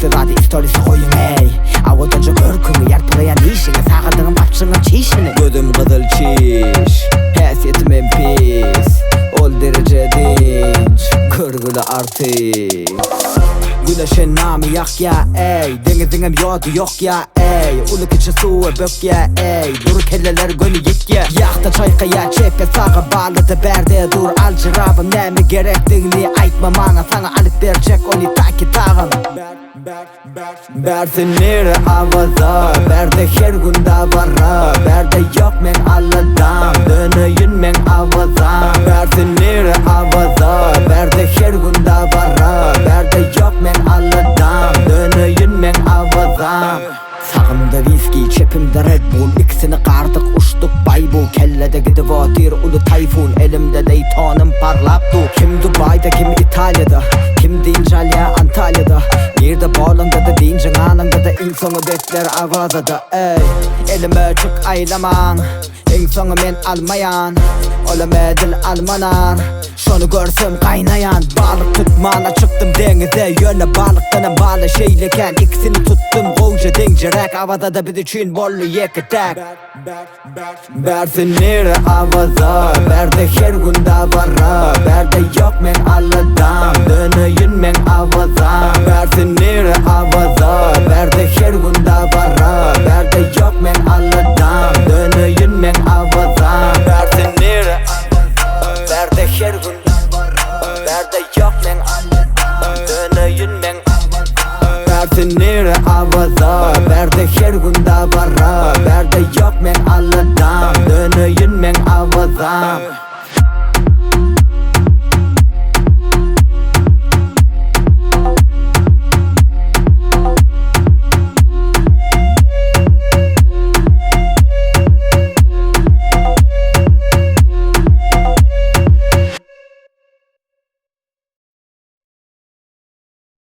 Ähli zady istorisi goýuň eý. Awadanja görküňi, ýalpylaýan işiňi, Sagadyňam gapjygyňam çişini. Gözüm gyzyl çiş, häsiýetimem pis, Ol dereje dynç, görgüli artist. Güneş endamy ýakýa eý, Deňiziňem ýody ýok ýa eý, Uly-kiçi suwa bökýä eý, Dury kelleler göni ýitýä. Ýahta çaýkaýa çepe saga, Balyda bärde dur aljyrabam, Näme gerekdigini aýtma maňa, Saňa alyp berjek ony taki tagam. Bärsi nire Awaza, bärde her gün dabara, Bärde ýok meň aladam, döneýin meň Awazam. Bärsi nire Awaza, bärde her gün dabara, Bärde ýok meň aladam, döneýin meň Awazam. Sagymda wiski, çepimde Red Bull, Ikisini gardyk, uçduk baý bu, Kellede gidip otyr uly taýfun, Elimde Daytonym parlap dur. Kim Dubaýda, kim Italiýada, Kim dynç alýar Antalýada, Nirde bolaňda-da, dynjyň alyňda-da, Iň soňy betler Awazada, eý. Elime çyk aýlamaň, Iň soňy men almaýan, Olam edil almanar, Şony görsem gaýnaýan. Balyk tutmana çykdym deňize, Ýöne balykdanam baly şeýle kän, Ikisini tutdum gowja deňjeräk, Awazada biz üçin boldy ýeke-täk. Bärsi nire Awaza, Bärde her gün dabara, Bärde ýok meň aladam, Döneýin meň Awazam. Bärsi nire Awaza, Bärde her gün dabara, Bärde ýok meň aladam.